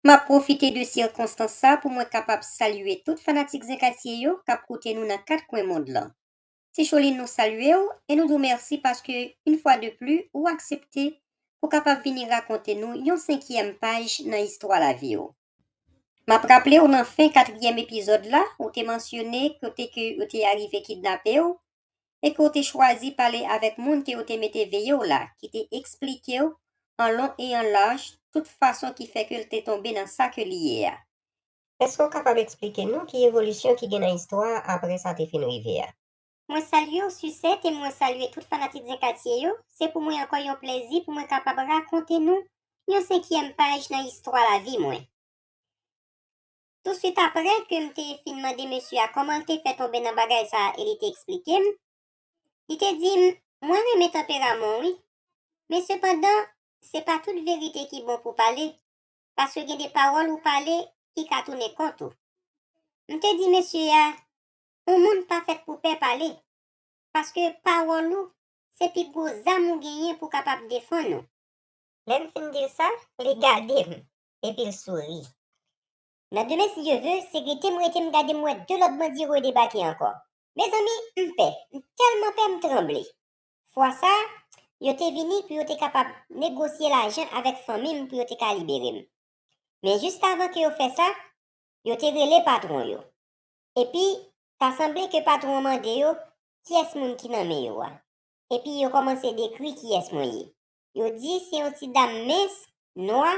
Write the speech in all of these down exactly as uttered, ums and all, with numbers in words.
M ap pwofite de sikonstans sa pou mwen kapab salye tout fanatik Zen Katye yo k ap koute nou nan kat kwen mond lan. Ti Cholin, nou salye w e nou di w mèsi paske, yon fwa de pli, ou aksepte pou kapab vini rakonte nou yon senkyèm paj nan istwa lavi w. M ap raple w nan fen katriyèm epizòd la, ou te mansyone kote ke yo te arive kidnape w e ke w te chwazi pale avèk moun ke yo te mete veye w la, ki te eksplike w an lon e an laj tout fason ki fè ke l te tonbe nan sa ke li ye a. Èske w kapab eksplike nou ki evolisyon ki gen nan istwa a apre sa te fin rive a? Mwen salye w, Sisèt, e mwen salye tout fanatik Zen Katye yo. Se pou mwen ankò yon plèzi pou mwen kapab rakonte nou yon senkyèm paj nan istwa lavi mwen. Touswit apre ke m te fin mande mesye a kòman l te fè tonbe nan bagay sa a e li te eksplike m, li te di m, "Mwen renmen tanperaman w, wi. Men sepandan, se pa tout verite ki bon pou pale, paske gen de pawòl ou pale ki ka tounen kont ou." M te di mesye a, "Yon moun pa fèt pou pè pale, paske pawòl ou se pi gwo zam ou genyen pou kapab defann ou." Lè m fin di l sa, li gade m, epi l souri. Nan demen, si Dye ve, se rete m rete m gade m wè de lòt bandi yo redebake ankò. Mezanmi, m pè, m tèlman pè, m tranble. Fwa sa a, yo te vini pou yo te kapab negosye lajan avèk fanmi m pou yo te ka libere m. Men jis avan ke yo fè sa, yo te rele patwon yo. Epi, ta sanble ke patwon an mande yo kiyès moun ki nan men yo a. Epi yo kòmanse dekri kiyès mwen ye. Yo di se yon ti dam mens, nwa,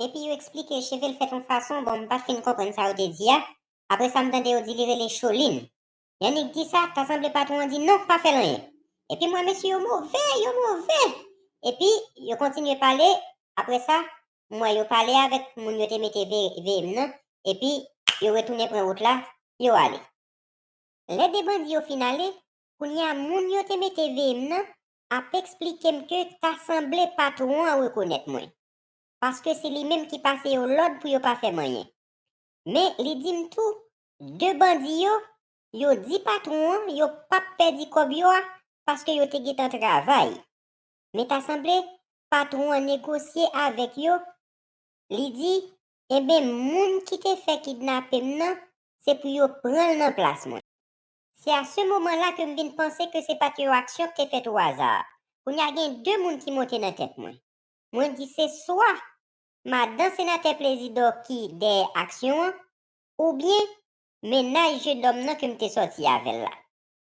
epi yo eksplike cheve l fèt yon fason, bon, m pa t fin konprann sa yo te di a. Apre sa, m tande yo di li rele Cholin. Yannick di sa, ta sanble patwon an di, "Non, pa fè l anyen." Epi m wè mesye yo move, yo move. Epi yo kontinye pale. Apre sa, m wè yo pale avèk moun yo te mete ve-, veye m nan, epi yo retounen pran wout la, yo ale. Lè de bandi yo fin ale, kounye a moun yo te mete veye m nan ap eksplike m ke ta sanble patwon an rekonèt mwen, paske se li menm ki pase yo lòd pou yo pa fè m anyen. Men li di m tou, de bandi yo, yo di patwon an yo p ap pèdi kòb yo a, paske yo te gentan travay. Men ta sanble patwon an negosye avèk yo, li di, "Enben, moun ki te fè kidnape m nan, se pou yo pran l nan plas mwen." Se a se moman la ke m vin panse ke se pa t yon aksyon ki te fèt o aza. Kounye a gen de moun ki monte nan tèt mwen. Mwen di se swa madan senatè Plezidò ki dèyè aksyon an, oubyen mennaj jennonm nan ke m te sòti avè l la.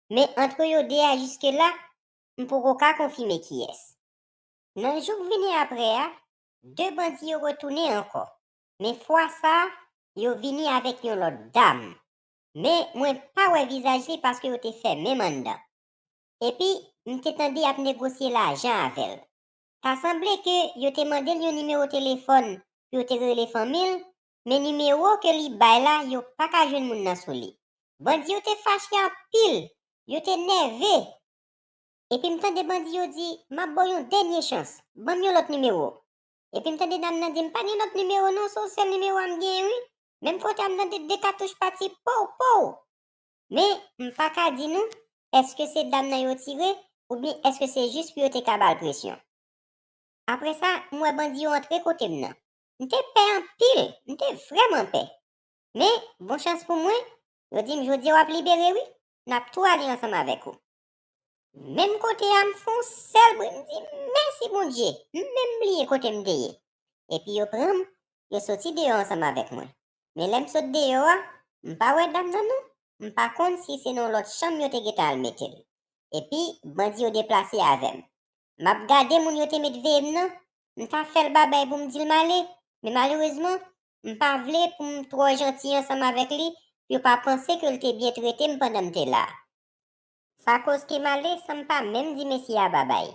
Men antre yo de a jiske la, m poko ka konfime kiyès. Nan jou k vini apre a, de bandi yo retounen ankò. Men fwa sa a, yo vini avèk yon lòt dam. Men mwen pa wè vizaj li paske yo te fèmen m anndan. Epi, m te tande y ap negosye lajan avè l. Ta sanble ke yo te mande l yon nimewo telefòn pou yo te rele fanmi l, men nimewo ke li bay la, yo pa ka jwenn moun nan sou li. Bandi yo te fache anpil, yo te nève. Epi m tande bandi yo di, "M ap ba w yon dènye chans, ban m yon lòt nimewo." Epi m tande dam nan di m, "Pa gen lòt nimewo non, se yon sèl nimewo a m genyen wi." Menm kote a m tande de katouch pati, pow, pow. Men, m pa ka di nou, èske se dam nan yo tire, oubyen èske se jis pou yo te ka ba l presyon. Apre sa, m wè bandi yo antre kote m nan. M te pè anpil, m te vrèman pè. Men, bon chans pou mwen, yo di m, "Jodi a w ap libere wi, n ap tou ale ansanm avèk ou." Menm kote a, m fè yon sèl bri, m di, "Mèsi Bondye," m menm bliye kote m te ye. Epi yo pran m, yo soti deyò ansanm avèk mwen. Men lè m sot deyò a, m pa wè dam nan non. M pa konn si se nan yon lòt chanm yo te gentan al mete l. Epi, bandi yo deplase avè m. M ap gade moun yo te met veye m nan, m ta fè l babay pou m di l m ale, men malerezman, m pa vle pou m twò janti ansanm avèk li, pou yo pa panse ke l te byen trete m pandan m te la. Sa koz ke m ale san m pa menm di mesye a babay.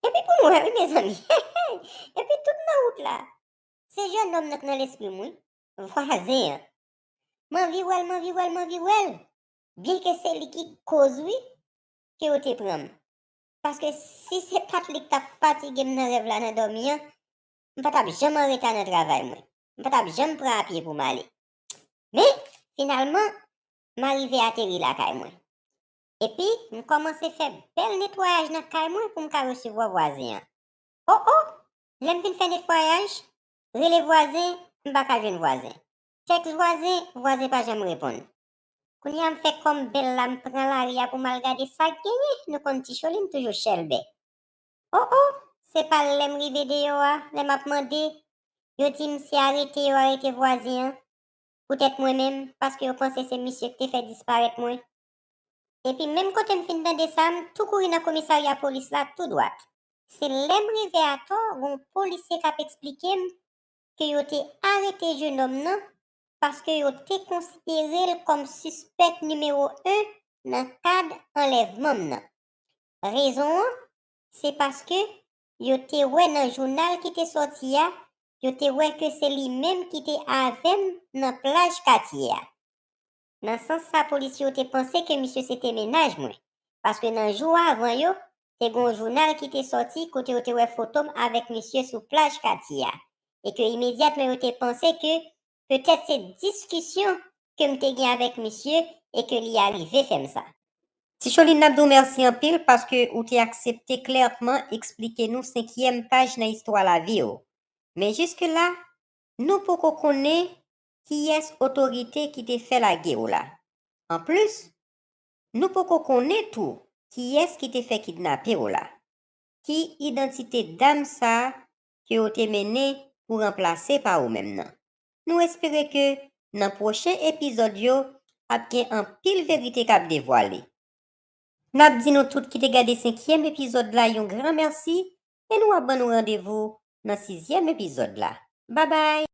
Epi pou nou wè wi, mezanmi. Epi tout nan wout la, se jennonm nan k nan lespri m wi, vwazen an. M anvi wè l, m anvi wè l, m anvi wè l. Byenke se li ki koz wi, ke yo te pran m. Paske si se pa t li k t ap fatige m nan rèv la nan dòmi an, m pa t ap janm an reta nan travay mwen. M pa t ap janm pran apye pou m ale. Men, finalman, m arive ateri lakay mwen. Epi, m kòmanse fè bèl netwayaj nan kay mwen pou m ka resevwa vwazen an. O, o! Lè m fin fè netwayaj, rele vwazen, m pa ka jwenn vwazen. Tèks vwazen, vwazen pa janm reponn. Kounye a m fè kò m bèl la, m pran lari a pou m al gade sa k genyen, nou konn Ti Cholin toujou chèlbè. O o, se pa lè m rive deyò a, lè m ap mande, yo di m se arete yo arete vwazen an. Poutèt mwen menm, paske yo panse se misye ki te fè disparèt mwen. Epi menm kote m fin tande sa, m tou kouri nan komisarya polis la tou dwat. Se lè m rive atò, gen yon polisye k ap eksplike m ke yo te arete jenòm nan paske yo te konsidere l kòm sispèk nimewo en nan kad anlèvman m nan. Rezon an, se paske yo te wè nan jounal ki te sòti a, yo te wè ke se li menm ki te avè m nan plaj Katye a. Nan sans sa, polisye yo te panse ke misye se te mennaj mwen, paske nan jou avan yo, te gen yon jounal ki te sòti kote yo te wè foto m avèk misye sou plaj Katye a, e ke imedyatman yo te panse ke petèt se diskisyon ke m te gen avèk misye e ke li arive fè m sa. Ti Cholin, n ap di w mèsi anpil paske ou te aksepte klèman eksplike nou senkyèm paj nan istwa lavi w. Men jiske la, nou poko konnen kiyès otorite ki te fè lage w la. Anplis, nou poko konnen tou kiyès ki te fè kidnape w la. Ki idantite dam sa a ke w te mennen pou ranplase pa ou menm nan? Nou espere ke nan pwochen epizòd yo, ap gen anpil verite k ap devwale. N ap di nou tout ki te gade senkyèm epizòd la yon gran mèsi e nou ap ban nou randevou nan sizyèm epizòd la. Babay!